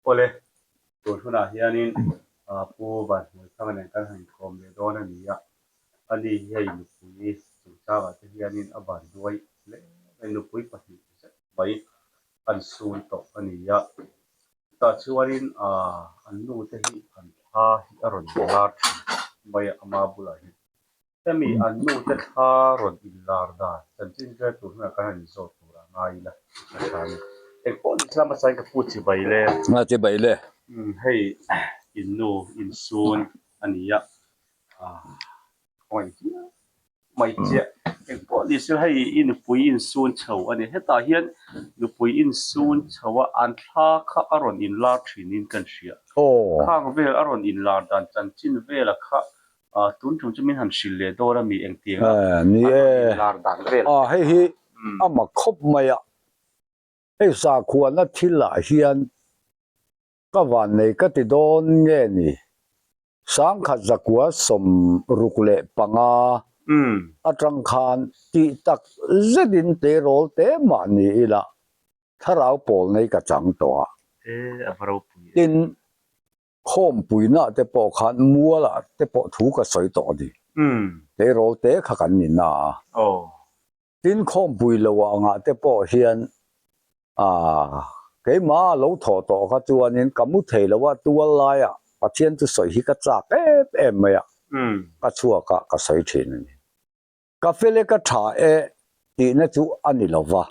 Awle, tun hunah hianin Pu Vanhmuithanga nen kan han inkawm leh dawn a ni a, ani hi hei nupui chungchangah te hianin a vanduai hle mai, nupui pahnih zet mai an sun tawh a ni a, chutah chuanin an nute hi an thla hi a rawn lar thin mai a, ama bulah hian. Hemi an nute thla rawn inlar dan chanchin vel tur hunah kan han inzawt tur a ngai ila a tha a ni. Engpawh ni thlam asain ka pu chibai le. Nga chibai le. Hei in nu insun a ni a, khawngaih viau mai chiah. Engpawh ni se hei i nupui insun chho a ni. Hetah hian nupui insun chho a an thla kha a rawn inlar thinin kan hria. Khang vel a rawn inlar dan chanchin vela kha Tun tum chu min han hrilh leh dawn a mi engtiang a an rawn inlar dan vel. Hei hi a mak khawp mai a, hei sakhuana thil ah hian ka vannei ka ti dawn nge ni, sangkhat zakua 65 atang khan tih tak zetin tleirawl te mah ni ila thlarau pawl nei ka chang tawh a. Tin, Khawmpuina te pawh khan mualah te pawh thu ka sawi tawh a ni. Tleirawl te kha kan ni na a. Tin khawmpui lo angah te pawh hian keimah a lo thawh tawh kha chuanin ka mu thei lo a, tual laiah Pathian chu sawi hi ka chak em em mai a, ka chhuak a ka sawi thin a ni. Ka fel e ka tha e tihna chu a ni lo va.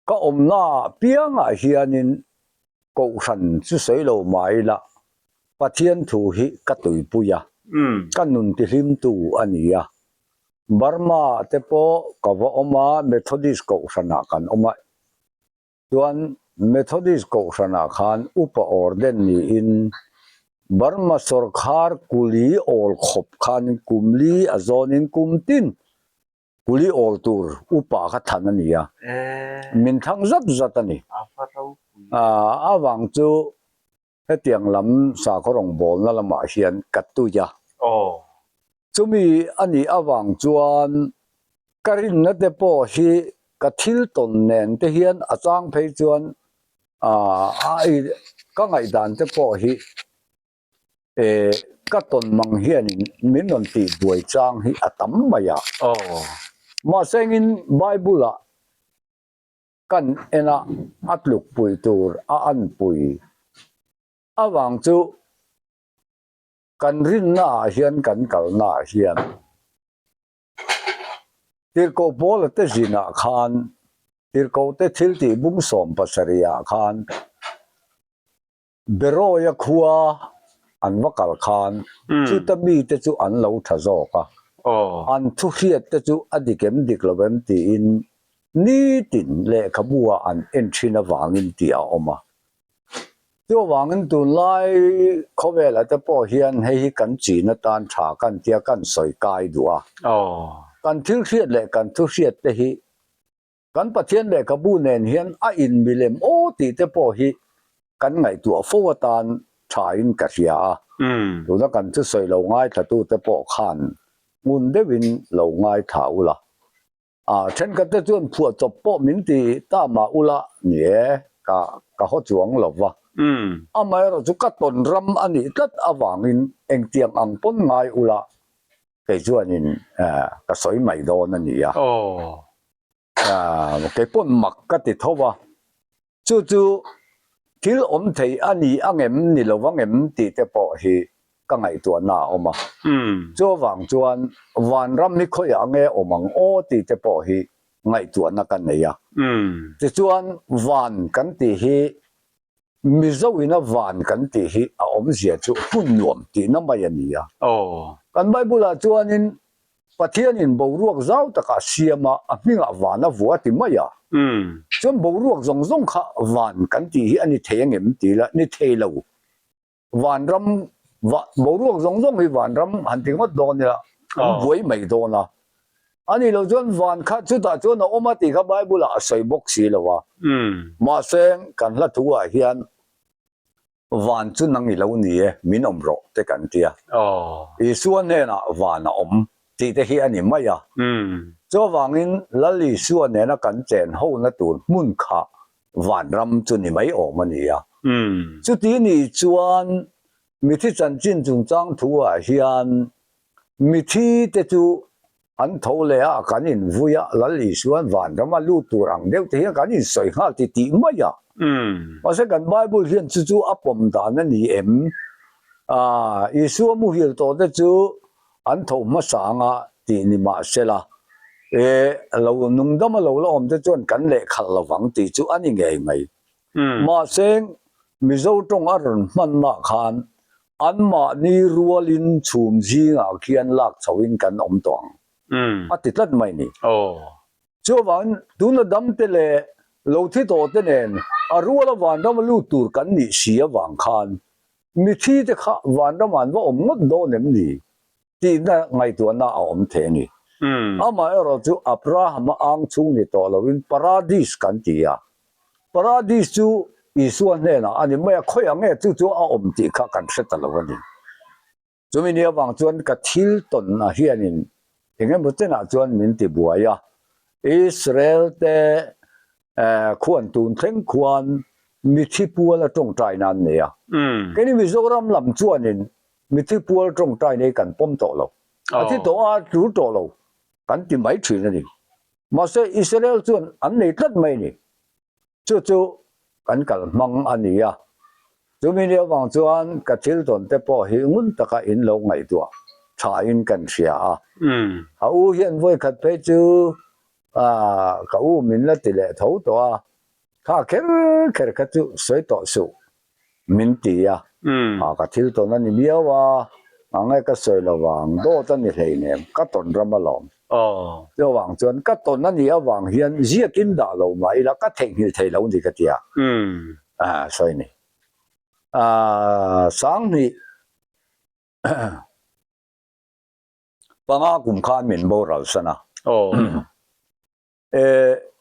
Ka awmna piangah hianin Kohhran chu sawi lo mah ila, Pathian thu hi ka tuipui a, ka nun tihlimtu a ni a. Burma te pawh ka va awm a, Methodist Kohhranah kan awm a, chuan Methodist Kohhranah khan Upa Orden niin Burma sawrkhar kuli awl khawp khanin kum li a zawnin kum tin Kuli awl tur upa kha than a ni a, min thlang zat zat a ni. A vang chu hetiang lam sakhaw rawngbawlna lamah hian ka tui a. Chumi a nih avang chuan ka rinna te pawh hi ka thil tawn nen te hian a chang phei chuan ka ngaihdan te pawh hi Eh, ka tawn mang hianin min rawn tih buai chang hi a tam mai a. Mahse engin Bible-ah kan en a, a tlukpui tur a anpui avang chu kan rinnaah hian kan kalnaah hian Tirhkoh Paula te zinah khan Tirhkoh te thiltih bung 17 ah khan Beroia khua an va kal khan chuta mite chu an lo tha zawk a, an thu hriat te chu a dik em dik lo em tiin nitin lehkhabu ah an en thin avangin tih a awm a. Chu avangin tunlai khawvelah te pawh hian hei hi kan chin atan tha kan tia kan sawi kai duh a, kan thil hriat leh kan thu hriat te hi Kan Pathian lehkhabu nen hian a inmil em aw tih te pawh hi kan ngaihtuah fo atan thain ka hria a. Tuna kan thusawi lo ngaithla-tu te pawh khan ngun deuhin lo ngaithla ula. A thenkhat te chuan phuahchawp pawh min ti ta mah ula ni e, ka ka haw chuang lo va. Amaherawh chu ka tawn ram a nih tlat avangin engtiang ang pawn ngai ula Kei chuanin ka sawi mai dawn a ni a. Kei pawn mak ka ti tho a, chu chu thil awm thei a ni angem ni lo angem tih te pawh hi ka ngaihtuahna a awm a. Chu avang chuan vanram hi khawiah nge awm ang aw tih te pawh hi ngaihtuahna ka nei a. Tichuan van kan tih hi Mizo ina van kan tih hi a awmzia chu hmun nuam tihna mai a ni a. Kan Bible-ah chuanin Pathianin boruak zau takah siam a, a hmingah van a vua ti mai a. Chuan boruak zawng zawng kha van kan tih hi a ni thei angem ti la, ni thei lo. Vanram, boruak zawng zawng hi vanram han ti ngawt dawn ila, kan buai mai dawn a. A nih loh chuan van kha chutah chuan a awm a tih kha Bible ah a sawi bawk si lo a. Mahse kan hla thu ah hian van chu nang i lo ni e, min awm rawh te kan ti a. Isua hnenah van a awm tih te hi a ni mai a. Chuvangin Lal Isua nena kan chen hona tur hmun kha. vanram chu ni mai awm a ni a. Chuti nih chuan mithi chanchin chungchang thu ah hian mithi te chu an tho leh a, kan invui a, Lal Isuan vanram a lut tur ang deuh te hian kan insawi nghal ti tih mai a. Mahse kan Bible hian chu chu a pawm dan a ni em? Isua muhil tawh te chu an tho hmasa anga tih ni mah sela, e, lo nungdam a lo la awm te chuan kan lehkhalh lovang tih chu a ni ngei mai. Mahse, Mizo tawng a rawn hmanna khan anmahni rualin chhum zingah khian lak chhoin kan awm tawh ang a ti tlat mai ni. Chuvangin tuna damte leh lo thi tawhte nen a ruala vanrama lut tur kan nih si avang khan Mithi te kha vanram an va awm ngawt dawn em ni tihna ngaihtuahna a awm thei a ni. Amaherawh chu Abrahama ang chhung ni tawh loin Paradis kan ti a. Paradis chu Isua hnenah a ni mai a, khawiah nge chu chu a awm tih kha kan hre ta lo a ni. Chumi ni avang chuan ka thil tawn ah hianin eng emaw chenah chuan min ti buai a, Israel te khuan tun thleng khuan mithi pual a tawngtai na an nei a, keini Mizoram lam chuanin mithi pual tawngtai nei kan pawm tawh lo, a thi tawh a tul tawh lo kan ti mai thin a ni. Mahse Israel chuan an nei tlat mai a ni. Chu chu kan kal hmang a ni a, chumi ni avang chuan ka thil tawn te pawh hi ngun taka in lo ngaihtuah tha in kan hria a. A u hian vawikhat phei chu ka u min la ti leh tho tawh a, kha kher kher kha chu sawi tawh suh. Min ti a, ka thil tawn a ni miau a, ngang e ka sawi lo vang, dawt a ni hleinem, ka tawn ram alawm. Chuvang chuan ka tawn a nih avang hian ziakin dah lo mah ila ka theihnghilh thei lo ni ka ti a, sawi ni. Sanghnih panga kum khan min boral san a.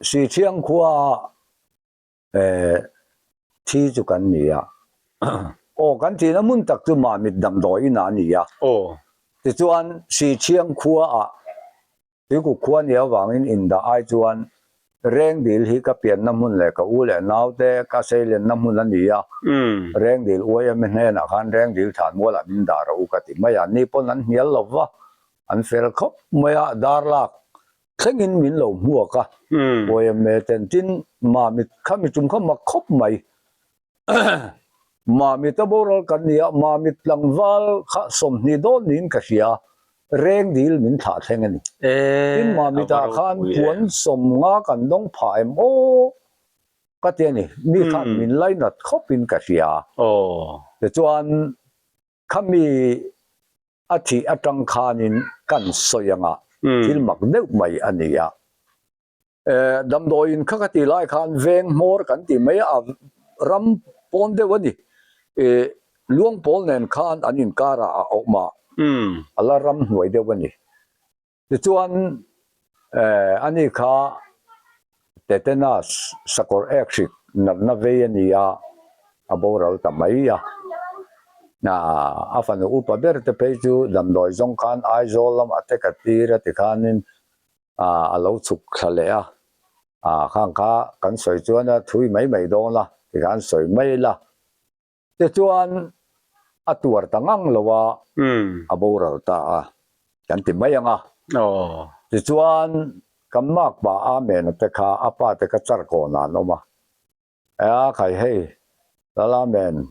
Sithiang khua Eh, thi chu kan ni a. Aw, kan thihna hmun tak chu Mamit damdawi inah a ni a. Aw. Tichuan, Sithiang khua ah Tuikuk khua nih avangin indah ai chuan Rengdil hi ka pianna hmun leh ka u leh naute ka seilenna hmun a ni a. Rengdil YMA hnenah khan Rengdil thlanmualah min dah rawh u ka ti mai a. Ni pawn an hnial lo va, an fel khawp mai a, darlak Thlengin min lo hmuak a, YMA ten tin Mamit kha mi tum kha mak khawp mai. Mamit a boral kan ni a, Mamit tlangval kha 20 dawn niin ka hria, reng dil min thlah thleng a ni. Tin Mamit ah khan puan 50 kan dawng phah em aw ka ti a ni, mi khan min lainat khawpin ka hria. Tichuan khami A thih atang khanin kan sawi anga thil mak deuh mai a ni a. Damdawiin kha ka tih lai khan veng hmawr kan tih mai a, ram pawn deuh a ni. Luang pawl nen khan an inkarah a awm a, a la ram hnuai deuh a ni. Tichuan ani kha tetanus sakawr ek hrik natna vei a ni a, a boral ta mai a. A fanu upa ber te phei chu damdawi zawng khan Aizawl lamah te ka tir a tikhanin a lo chhuk thla leh a, khang kha kan sawi chuan a thui mai mai dawn a tikhan sawi mai la. Tichuan a tuar ta ngang lo a, a boral ta a, kan ti mai ang a. Tichuan kan makpa Amen-a te kha a pa te kha char kawnah an awm a, A khai hei, Lal Amen,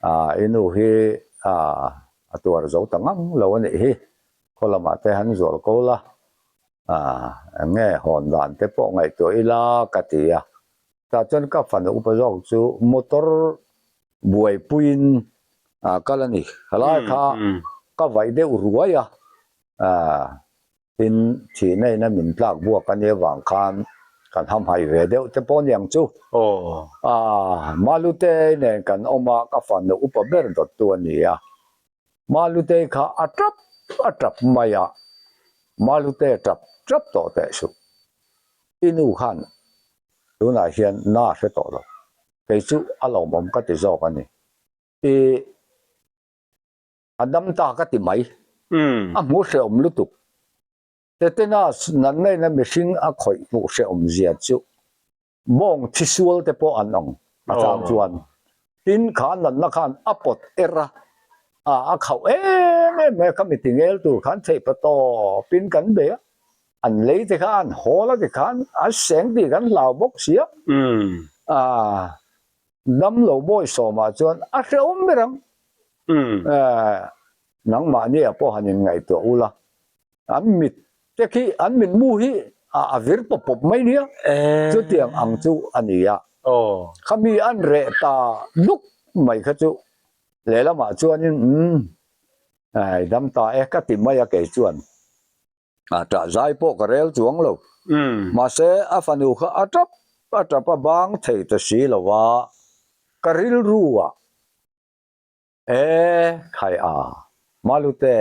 i nu hi a tuar zo ta ngang lo a nih hi, khaw lamah te han zual ko la, eng nge hawn dan te pawh ngaihtuah ila ka ti a. Tah chuan ka fanu upa zawk chu motor buaipuiin kal a ni. Helai kha ka vaih deuh ruai a, tin thihna ina min tlak buak a nih avang khan kan hamhaih ve deuh te pawh aniang chu. Malute nen kan awm a, ka fanu upa ber dawttu a ni a. Malute kha a tap a tap mai a, Malute tap tap tawh teh suh. I nu khan tunah hian na hre tawh lo, kei chu a lawmawm ka ti zawk a ni. I a dam ta ka ti mai, a hmuh hrehawm lutuk. Tetanus natna ina mihring a khawih hmuh hrehawm zia chu. Bawng thisual te pawh an awm a chang chuan. Tin, kha natna khan a pawt er a, a a khauh em em mai a, khami tingel tur khan theih pa tawpin kan bei a, an lei te kha an hawl a tikhan an seng tih kan hlau bawk si a, a damlo bawi sawmah chuan a hrehawm ber ang. Nangmahni ah pawh han inngaihtuah ula, an mit te khi an mitmu hi a vir pawp pawp mai nia, chutiang ang chu a ni a. Khami an reh ta duk mai kha chu lehlamah chuanin umm ai dam ta e ka ti mai a kei chuan a ṭah zai pawh ka rel chuang lo. Mahse a fanu kha a ṭap a ṭap a bang thei ta si lo a, ka rilru ah E khai a, Malute,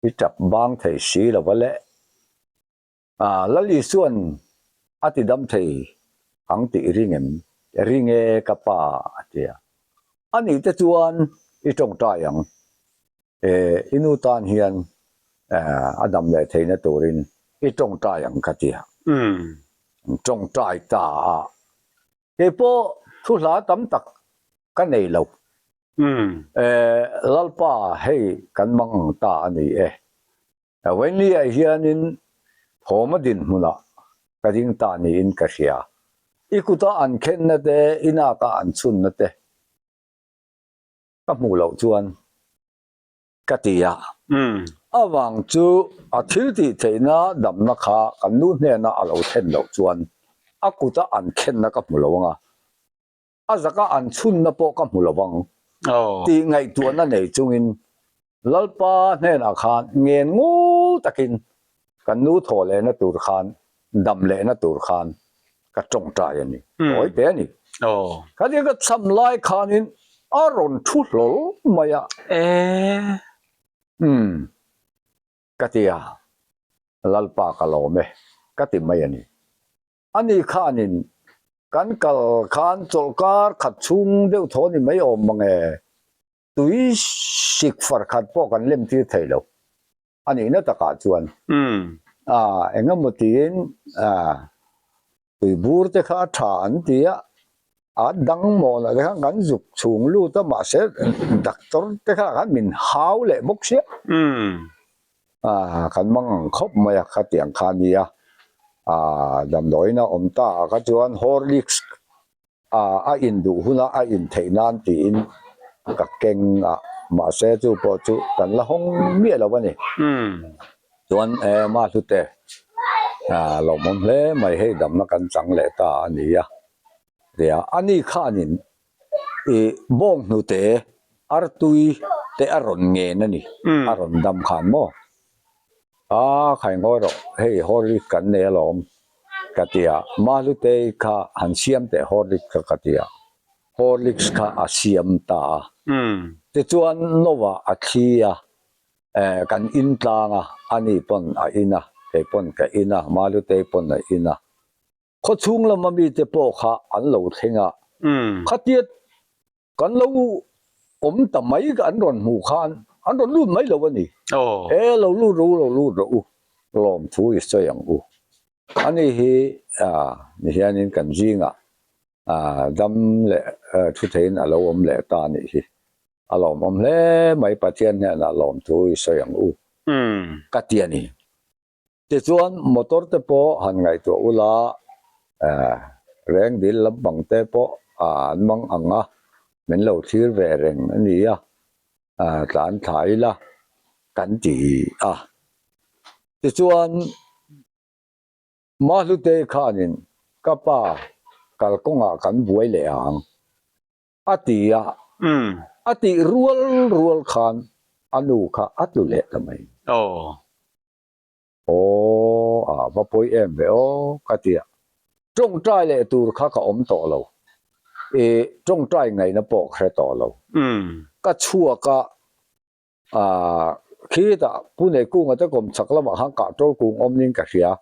i tap bang thei si lo va le. A, Lal Isua'n a ti dam thei ang tih i ring em? Ring e ka pa, a ti a. A nih te chuan i tawngtai ang. E, i nu tan hian a dam leh theihna turin i tawngtai ang ka ti a. An tawngtai ta a. Kei pawh thu hla tam tak ka nei lo. E, Lalpa hei kan mang ang ta a ni e. Wenley-ah hianin thawma dinhmunah ka ding ta niin ka hria. I kuta an khenna te, i naka an chhunna te ka hmuh loh chuan ka ti a. Avang chu a thil tih theihna damna kha kan nu hnena a lo thlen loh chuan a kuta an khenna ka hmu lo ang a, a zaka an chhunna pawh ka hmu lo ang tih ngaihtuahna nei chungin Lalpa hnenah khan ngen ngul takin kan nu thaw lehna tur khan dam lehna tur khan ka tawngtai a ni, tawi te a ni. Khatia ka cham lai khanin a rawn thu hlawl mai a. Umm ka ti a, Lalpa ka lawm e ka ti mai a ni. Ani khanin kan kal khan chawlhkar khat chhung deuh thaw ni mai awm mange tui sik far khat pawh kan lem tir thei lo. A nihna takah chuan a eng emaw tiin tui bur te kha a tha an ti a, a dang mawnah te khan kan zuk chhung lut a mahse doctor te kha khan min hau leh bawk sia kan mang ang khawp mai a khatiang kha a nia damdawiin a awm ta ah kha chuan Horlicks A a induh huna a intheih nan tiin ka keng a, mahse chu pawh chu kan la hawng miah lo a ni. Chuan e Mahlute a lawmawm hle mai hei damna kan chang leh ta a ni a, tia ani khanin i bawng hnute artui te a rawn ngen a ni, a rawn dam khan maw? A khai ngawi rawh, hei Horlicks kan nei alawm ka ti a, Mahlutei kha han siam teh Horlicks kha ka ti a, Horlicks kha a siam ta a, tichuan Noah a thli a, eh kan in tlang a, ani pawn a in a, kei pawn ka in a, Mahlutei pawn a in a, khawchhung lama mite pawh kha an lo thleng a, khatia Kan lo awm ta mai ka an rawn hmuh khan an rawn lut mai lo a ni. E lo lut rawh u, lo lut rawh u, lawmthu i sawi ang u. Ani hi ni hianin kan zingah dam leh thu theiin a lo awm leh ta a nih hi. A lawmawm hle mai Pathian hnenah lawmthu i sawi ang u ka ti a ni. Tichuan motor te pawh han ngaihtuah ula, reng dil lampang te pawh an mang ang a, min lo thlir ve reng a ni a, tlan thla ila kan ti a. Tichuan Mahlutei khanin ka pa kalkawngah kan buai leh ang a ti a, a tih rual rual khan a nu kha a tlu leh ta mai. Aw, a va pawi em ve aw, ka ti a. Tawngtai leh tur kha ka awm tawh lo. I tawngtai ngaihna pawh ka hre tawh lo. Ka chhuak a, ah, khitah Pu Neikunga te kawm chhak lamah khan kahtawl kung awm niin ka hria.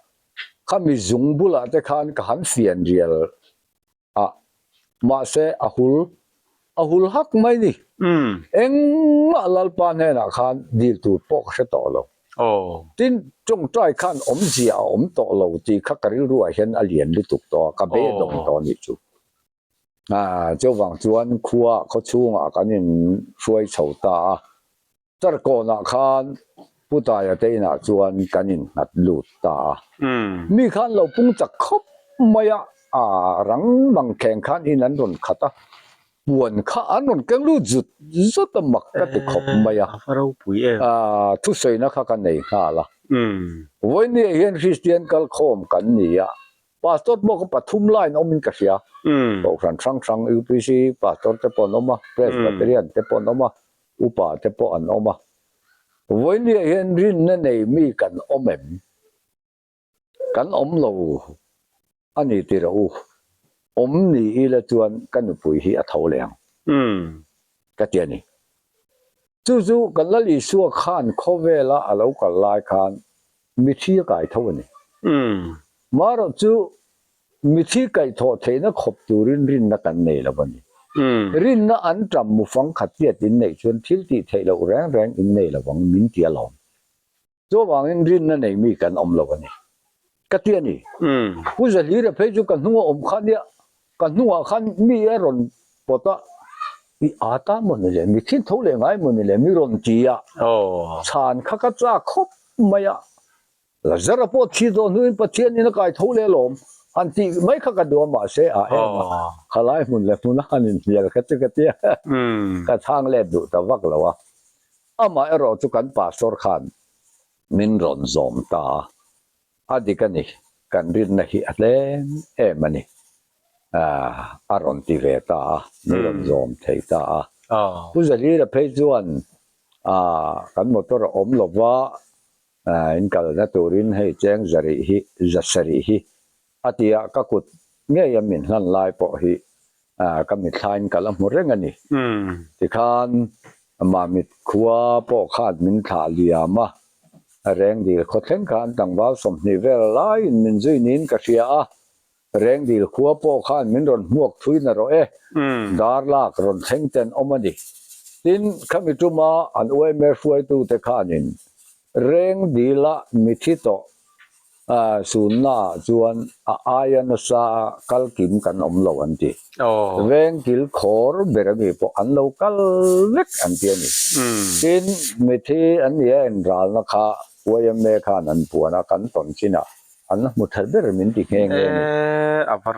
Khami zung bulah te khan ka han fian rial a, mahse a hul, a hul hak mai ni. Engmah Lalpa hnenah khan dil tur pawh ka hre tawh lo. Tin, tawngtai khan awmzia a awm tawh lo tih kha ka rilruah hian a lian lutuk tawh a, ka beidawng tawh a nih chu. Chuvang chuan khua khawchhungah kan inhruai chho ta a. Tarkawnah khan Pu Taia te inah chuan kan innghat lut ta a. Mi khan lo pung chak khawp mai a, a rang mang thleng khan in an rawn khat a, puan kha an rawn keng lut zut zut a mak ka ti khawp mai a. Thusawina kha ka nei nghal a. Vawinia hian Kristian kalkhawm kan ni a, Pastor pawh kha pathum line awmin ka hria. Kohhran hrang hrang UPC pastor te pawh an awm a, Presbyterian te pawh an awm a, upa te pawh an awm a. Vawinia hian rinna nei mi kan awm em? Kan awm lo a ni ti rawh u. Awm ni ila chuan ka nupui hi a tho leh ang ka ti a ni. Chu chu kan Lal Isua khan khawvela a lo kal lai khan mithi a kai tho a ni. Marawh chu mithi kaihthawh theihna khawp turin rinna kan nei lo a ni. Rinna an ṭam mufang khat tiat in neih chuan thil tih theih loh reng reng in nei lo ang min ti alawm. Chuvangin rinna nei mi kan awm lo a ni. Ka ti a ni. Pu Zahlira phei chu ka hnunga awm kha nia, ka hnungah khan mi a rawn pawt a, i ât a maw ni le, mi thin tho leh ngai maw ni le, mi rawn ti a, chhan kha ka chak khawp mai a, Lazara pawh thi tawh hnuin Pathianin a kai tho leh alawm, han tih mai kha ka duh a, mahse a em a, khalai hmun leh hmuna han inhnial kha chu ka tia, ka chhang let duh ta vak lo a. Amah erawh chu kan pastor khan min rawn zawm ta a, a dik a ni, kan rinna hi a tlem em a ni, a rawn ti ve ta a, min rawn zawm thei ta a. Pu Zalira phei chuan kan motor a awm lo va, in kalna turin hei cheng zarih hi, zasarih hi a ti a, ka kut ngeia min hlan lai pawh hi ka mithlain ka la hmu reng a ni. Tikhan Mamit khua pawh khan min thlah liam a, Rengdil khaw thleng khan tlangval 20 vel laiin min zui niin ka hria a, Rengdil khua pawh khan min rawn hmuak thui na rawh e, dar lak rawn thleng ten awm a ni. Tin, khami tuma an yma hruaitute khanin Rengdila mithi tawh sunnaah chuan a aia nasa kal kim kan awm lo an ti. Vengkil khawr ber ami pawh an lo kal vek an ti a ni. Tin, mithi an ni a inralna kha yma khan an puan a, kan tawn chinah an hmu tha ber min ti nghe nghe a ni.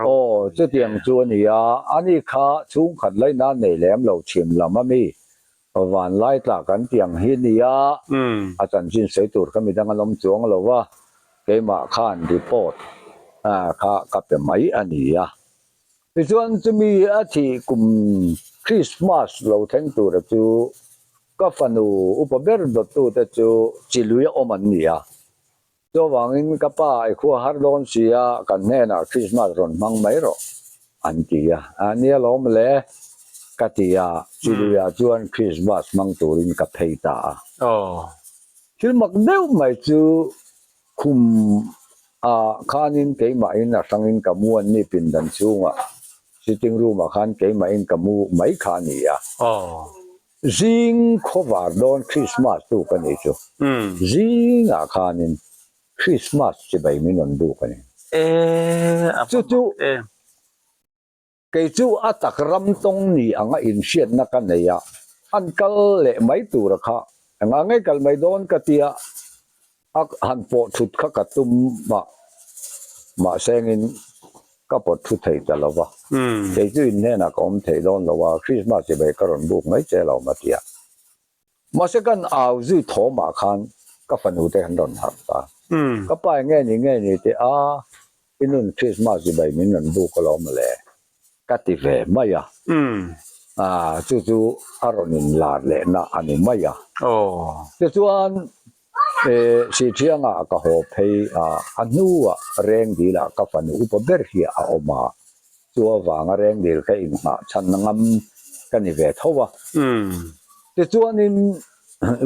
Aw, chutiang chu a ni a, ani kha chhungkhat laihna nei lem lo chhim lam ami Vanlai tla kan tih ang hi nia, a chanchin sawi tur kha midang an awm chuang lo va, keimah khan report kha ka pe mai a ni a. Tichuan chumi a thih kum Christmas lo thleng tura chu ka fanu upa ber dawttute chu Chilui a awm an ni a, Chuvangin ka pa i khua har dawn si a, kan hnenah Christmas rawn hmang mai rawh, an ti a. A nia lawm le, ka ti a, Chiluiah chuan Christmas hmang turin ka phei ta a. Thil mak deuh mai chu khum ah khanin keimahin a hrangin ka mu an ni pindan chhungah, sitting room ah khan keimahin ka mu mai kha a ni a. Zing khawvar dawn Christmas tu ka nih chu. Zingah khanin Christmas chibai min rawn buk a ni. Chu chu kei chu a tak ram tawng ni anga inhriatna ka nei a, an kal leh mai tura kha engah nge kal mai dawn ka tia A han pawh thut kha ka tum a, mahsengin ka pawt thu thei ta lo va. Kei chu in hnenah ka awm thei dawn lo a, Christmas chibai ka rawn buk mai che lo ma ti a. Mahse kan au zui thawmah khan ka fanu te an rawn harh ta. Ka pa eng nge ni nge ni tih a, i nun Christmas chibai min rawn buk alawm le. Ka ti ve mai a, chu chu a rawn inlar lehna a ni mai a. Tichuan Sithiangah ka haw phei a, a hnuah Rengdilah ka fanu upa ber hi a awm a, chu avanga Rengdil ka inghah chhanna ngam ka ni ve tho a. Tichuanin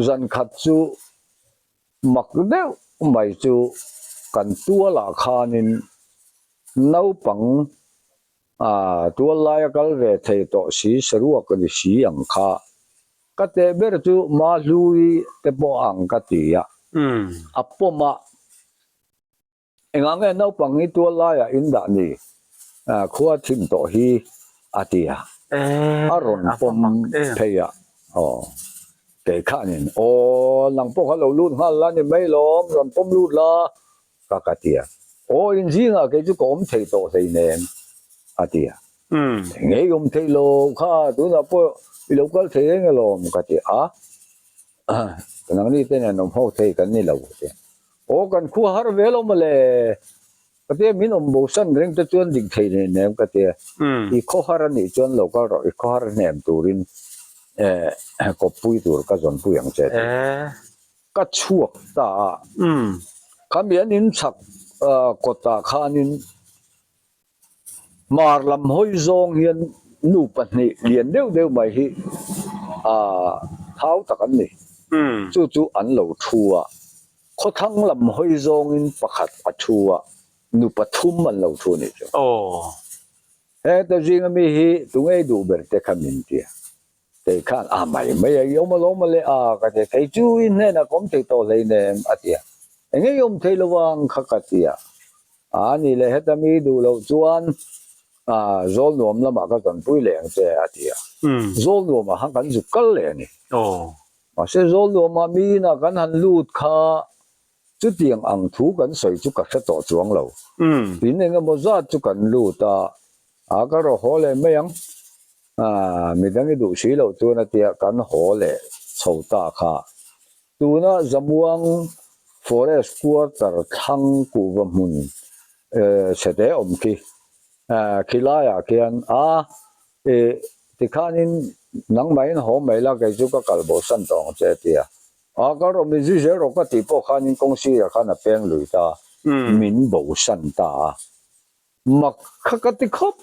zan khat chu mak deuh mai chu kan tualah khanin naupang tual laia kal ve thei tawh si saruak a ni si ang kha. Ka teh ber chu Mahlui te pawh ang ka ti a. A pawm a, engah nge naupang hi tual laiah in dah ni? Khua thim tawh hi a ti a, a rawn pawm phei a, aw kei khanin aw nang pawh kha lo lut nghal la ni mai lawm, rawn pawm lut la ka ka ti a, aw inzingah kei chu ka awm thei tawh hleinem a ti a, Ngei awm thei lo kha tunah pawh i lo kal thei reng alawm ka ti a, nangni te nen awm ho thei kan ni lo ka ti a, aw kan khua har ve lo mawle ka ti a, min awm bo san reng te chuan dik thei nei nem ka ti a, i khaw har a nih chuan lo kal rawh i khaw har hnem turin kawppui tur ka zawnpui ang che a ti. Ka chhuak ta a, khami an inchhak kawtah khanin Hmar lam hawi zawng hian nu pahnih lian deuh deuh mai hi aah thau tak an ni. Chu chu an lo thu a, khawthlang lam hawi zawngin pakhat a thu a, nu pathum an lo thu a nih chu. Heta zinga mi hi tungei duh ber te kha min tia. Kei khan a mai mai a, i awm alawm a le a ka ti a, kei chu i hnenah ka awm thei tawh hleinem a ti a, eng nge i awm thei lo ang kha ka ti a, a ni leh heta mi duh loh chuan a zawl nuam lamah ka zawnpui leh ang che a ti a, zawl nuamah khan kan zuk kal leh a ni. Mahse zawl nuamah mi inah kan han lut kha chutiang ang thu kan sawi chu ka hre tawh chuang lo. In eng emaw zat chu kan lut a, a ka rawh haw leh mai ang. Aaa, midang i duh si loh chuan a tia kan haw leh chho ta kha. Tuna Zamuang Forest Quarter thlang kuhva hmun chhete awm khi, khilaiah khian a ih tikhanin nangmahin haw mai la kei chu ka kal bosan tawh ang che a tia. A kal rawh min zui zel rawh ka tih pawh khanin kawng sirah khan a peng lui ta, min bosan ta a. Mak kha ka ti khawp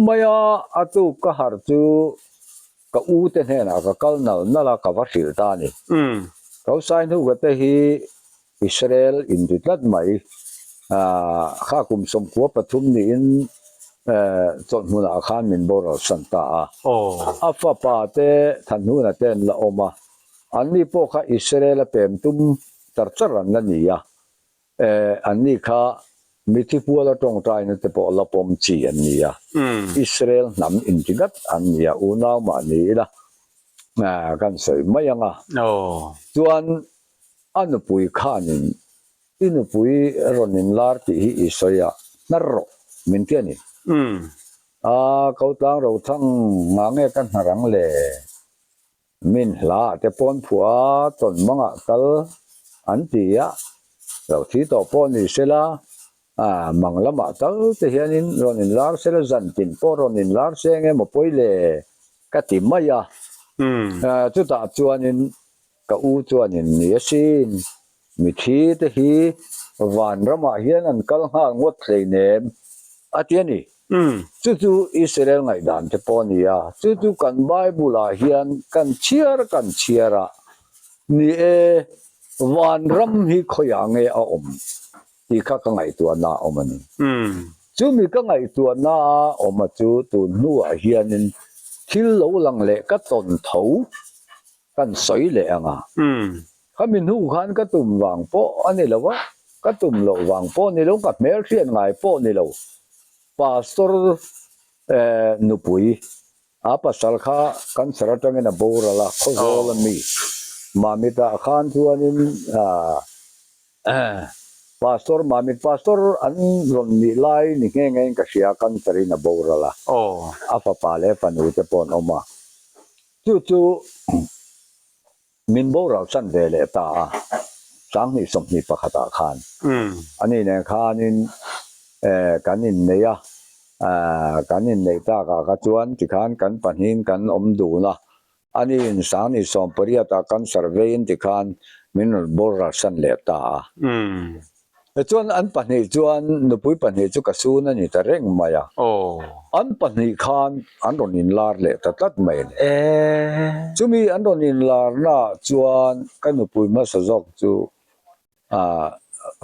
mai a, a tuk ka harh chu ka u te hnenah ka kal nal nal a, ka va hrilh ta a ni. Ka u Saihnuka te hi Israel inti tlat mai, kha kum 13 niin chawlhhmunah khan min boral san ta a. A fapa te Thanhnuna te an la awm a, anni pawh kha Israel a pem tum char char an la ni a. Anni kha mithi puala tawngtaina te pawh la pawm chi an ni a, Israel hnam inti ngat an ni a, unau mah ni ila kan sawi mai ang a. Chuan a nupui khanin i nupui rawn inlar tih hi i sawi a, hnar rawh min ti a ni. A ko tlang ro thang ngah nge ka hnar ang le? Min hla te pawn phuah a tawn mangah kal an ti a, lo thi tawh pawh ni sela, mang lamah tal te hianin rawn inlar sela zan tin pawh rawn inlar se eng emaw pawi le ka ti mai a. Chutah chuanin ka u chuanin ni asin, Mithi te hi van ramah hian an kal nghal ngawt hleinem a ti a ni. Chu chu Israel ngaihdan te pawh a ni a, chu chu kan Bible ah hian kan chhiar kan chhiar a, ni e, van ram hi khawiah nge a awm tih kha ka ngaihtuahna a awm a ni. Chumi ka ngaihtuahna a awm a chu tun hnuah hianin thil lo lang leh ka tawn tho Kan sawi leh ang a. Khami hnu khan ka tum vang pawh a ni lo a, ka tum loh vang pawh a ni lo, ka hmelhriat ngai pawh a ni lo. Pastor nupui, a pasal kha cancer atangin a boral a, Khawzawl a mi. Mamitah khan chuanin Pastor Mamit, Pastor an rawn nih lai ni nghe nghe in ka hria, cancer in a boral a, a fapa leh fanu te pawh an awm a. Chu chu min boral chan ve leh ta a, 2021 ah khan ani nen khanin kan innei a, kan inneih takah kha chuan tikhan kan pahnihin kan awm dun a, ani in 2018 ah cancer veiin tikhan min rawn boral san leh ta a. Tichuan an pahnih chuan nupui pahnih chu ka sun a ni ta reng mai a, an pahnih khan an rawn inlar leh ta tlat mai a ni. Chumi an rawn inlarnaah chuan ka nupui hmasa zawk chu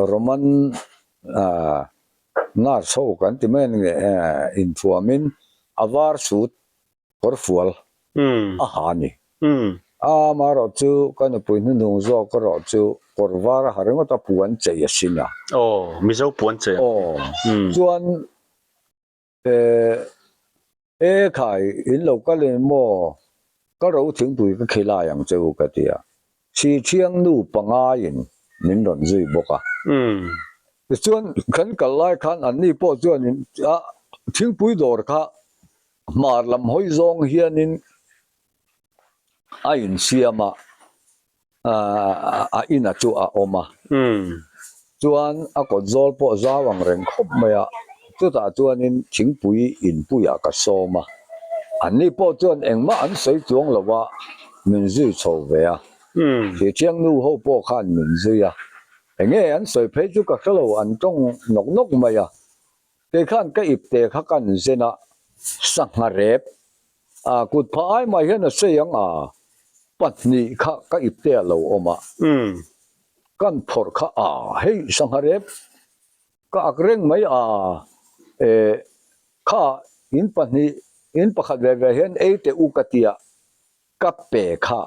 Roman nurse ho kan ti mai a ni nge inthuamin a var suit kawrfual a ha a ni. Amaherawh chu ka nupui hnuhnung zawk erawh chu kawr var a ha ringawt a puan chei a sin a. Aw, Mizo puan chei a. Aw, chuan e khai in lo kal in maw ka ro thingpui ka khilai ang che u ka ti a, Chhithiang nu pangaiin min rawn zui bawk a. Tichuan kan kal lai khan anni pawh chuanin a thingpui dawr kha hmar lam hawi zawng hianin a insiam a, a ina chu a awm a. Chuan a kawt zawl pawh zau ang reng khawp mai a, chutah chuanin thingpui inpuiah ka sawm a. Anni pawh chuan engmah an sawi chuang lo a, min zui chho ve a. Thihṭhiang nu ho pawh khan min zui a, enge an sawi phei chu ka hre lo, an tawng nawk nawk mai a. Kei khan ka ipte kha kan zen a, sangha rep A kut phah ai mai hian a sei ang a, 2 kha ka ipte a lo awm a, kan phawrh kha a hei sangha rep ka ak reng mai a, e kha in pahnih in pakhat ve ve hian ei teh u ka tia ka pe kha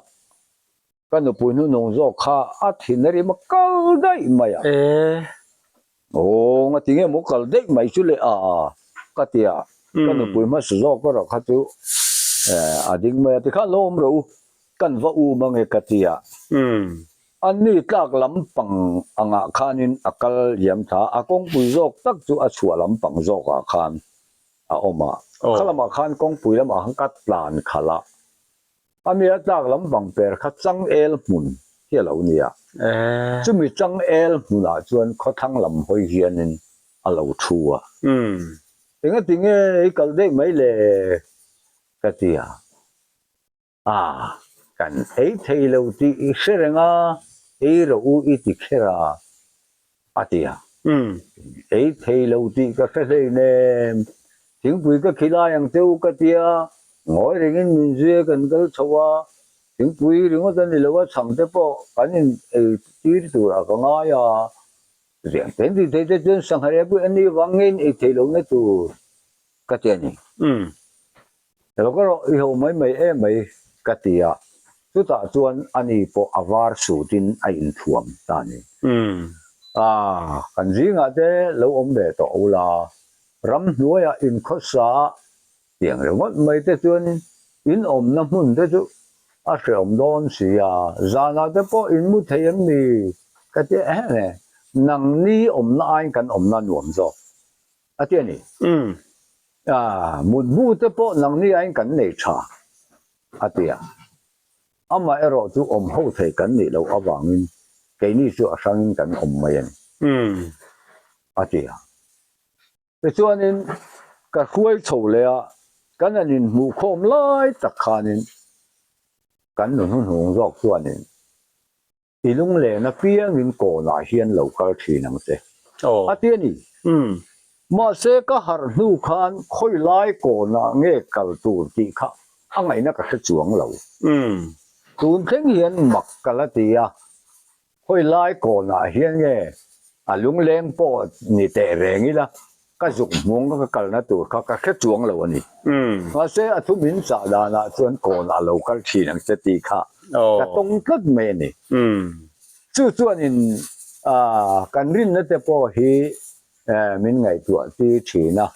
Ka nupui hnunung zawk kha a thin a rim a kal daih mai a. Aw ngati nge maw kal daih mai chu le a ka ti a, ka nupui hmasa zawk erawh kha chu a ding mai a tikhan lo awm rawh u, kan va um ange ka ti a. Anni tlak lampang angah khanin a kal liam tha a, kawngpui zawk tak chu a chhuah lampang zawkah khan a awm a, kha lamah khan kawngpui lamah khan ka tlan khalh a. A mi a tlak lam bang per kha changel hmun hi a lo ni a, chumi changel hmunah chuan khawthlang lam hawi hianin a lo thu a. Engati nge i kal daih mai le? ka ti a. A, kan ei thei lo tih i hre reng a, ei rawh u i ti kher a, a ti a. Ei thei lo tih ka hre hleinem, thingpui ka khilai ang che u ka ti a, ngawi rengin min zui a kan kal chho a, thingpui ringawt a ni lo a, chhang te pawh kan in ei tir turah ka ngai a, riang ten tih thei te chuan sangha reh pui a nih vang nge in ei thei lohna tur ka ti a ni. Elo ka rawh i ho mai mai em mai ka ti a, chutah chuan ani pawh a var sutin a inthuam ta a ni. Ah, kan zingah te lo awm ve tawh ula, ramhnuaiah inkhawsa a tiang ringawt mai te chuan in awmna hmun te chu a hrehawm dawn si a, zanah te pawh in mu thei em ni? Ka ti ehem e, nangni awmna aiin kan awmna nuam zawk a ti a ni. A, mutbu te pawh nangni aiin kan nei tha, a ti a. Amah erawh chu awm ho thei kan nih loh avangin keini chu a hrangin kan awm mai a ni, a ti a. Tichuanin ka hruai chho leh a, kan han inhmuhkhawm lai tak khanin kan nu hnuhnung zawk chuanin I lunglen apiangin kawnah hian lo kal thin ang che, a ti a ni. Mahse, ka harh hnu khan khawi lai kawnah nge kal tur tih kha a ngaihna ka hre chuang lo. Tun thleng hian mak ka la ti a, khawi lai kawnah hian nge a lungleng pawh ni teh reng ila ka zuk hmung ka kalna tur kha ka hre chuang lo a ni. Mahse, a thu min chah danah chuan kawn a lo kal thin ang che tih kha ka tawng tlat mai a ni. Chu chuanin kan rinna te pawh hi min ngaihtuah tir thin a.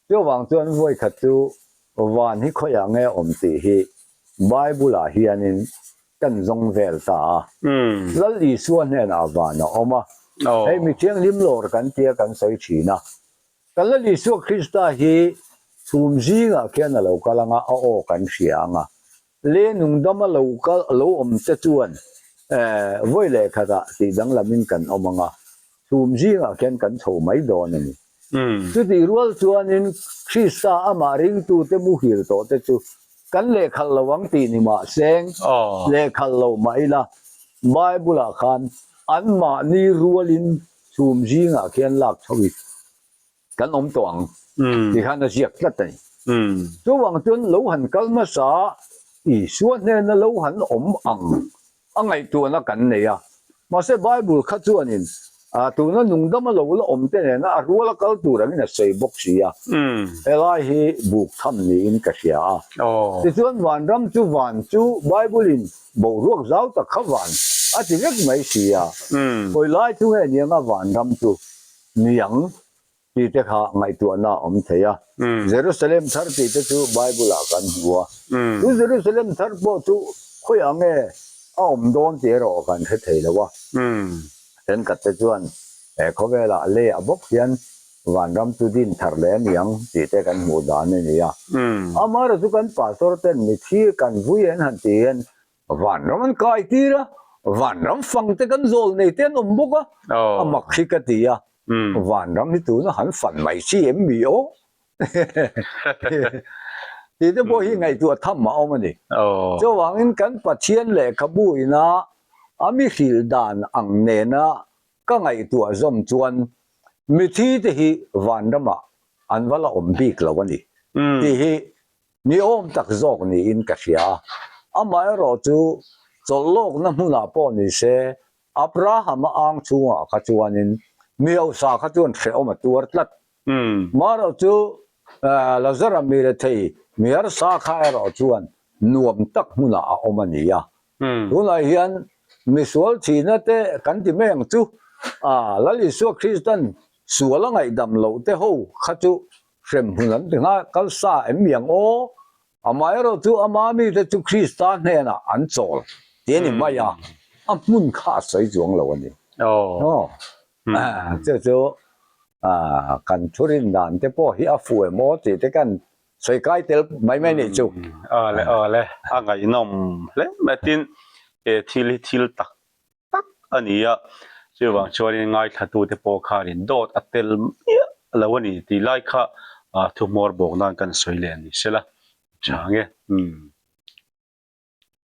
Chuvang chuan vawikhat chu van hi khawiah nge awm tih hi Bible-ah hianin kan zawng vel ta a. Lal Isua hnenah van a awm a, hei mi thianghlim lawr kan tia kan sawi thin a. Kan Lal Isua Krista hi chhum zingah khian a lo kal ang a, a aw kan hria ang a. Le nungdama lo kal lo awm te chuan vawi leh khatah tih danglamin kan awm ang a, chhum zingah khian kan chho mai dawn a ni. Chutih rual chuanin Krista amah ringtute muhil tawhte chu kan lehkhalh lo ang tih ni mah seng, lehkhalh lo mah ila, Bible-ah khan anmahni rualin chhum zingah khian lak chho i kan awm tawh ang tih khan a ziak tlat a ni. Chuvang chuan lo han kal hmasa Isua hnena lo han awm ang a ngaihtuahna kan nei a. Mahse Bible kha chuanin. Tuna nungdama lo la awm te nena a ruala kal tur angin a sawi bawk si a, helai hi buk tham niin ka hria a. Tichuan vanram chu van chu Bible-in boruak zau tak kha van a ti vek mai si a, khawi lai chu nge nianga vanram chu niang tih te kha ngaihtuahna a awm thei a. Jerusalem thar tih te chu Bible-ah kan hmu a, chu Jerusalem thar pawh chu khawiah nge a awm dawn tih erawh kan hre thei lo a. Thenkhat te chuan he khawvelah leiah bawk hian vanram chu din thar leh a ni ang tih te kan hmuh dan a ni a. Amaherawhchu kan pastor ten mithi kan vui an han tih hian vanram an kai tir a, vanram fang te kan zawl nei te an awm bawk a, a mak hi ka ti a, vanram hi tuna han fan mai chi em mi aw? Tih te pawh hi ngaihtuah tham a awm a ni. Chuvangin kan Pathian lehkhabu ina a mi hrilh dan ang nena ka ngaihtuah zawm chuan mithi te hi vanramah an va la awm bik lo a ni tih hi ni awm tak zawk niin ka hria a. Amaherawh chu chawlh lawkna hmunah pawh ni se Abraham-a ang chhungah kha chuanin mi hausa kha chuan hrehawm a tuar tlat. Marawh chu Lazara mi rethei mi harsa kha erawh chuan nuam tak hmunah a awm a ni a. Tunah hian misual thihna te kan ti mai ang chu, Lal Isua Kristan sual a ngaihdam loh te ho kha chu hremhmun an ti nghal kal sa em mi ang aw? Amaherawh chu ama mite chu Krista hnenah an chawl ti a ni mai a, a hmun kha a sawi chuang lo a ni. Aw, chu chu kan thurin dan te pawh hi a fuh em aw tih te kan sawi kai tel mai mai nih chu. Aw le, aw le, a ngaihnawm hle mai tin he thil hi thil tak tak a ni a, chuvang chuanin ngaithlatute pawh khanin dawt a tel miah lo a ni tih lai kha thuhmawr bawk nan kan sawi leh a ni sela, chang e. Umm.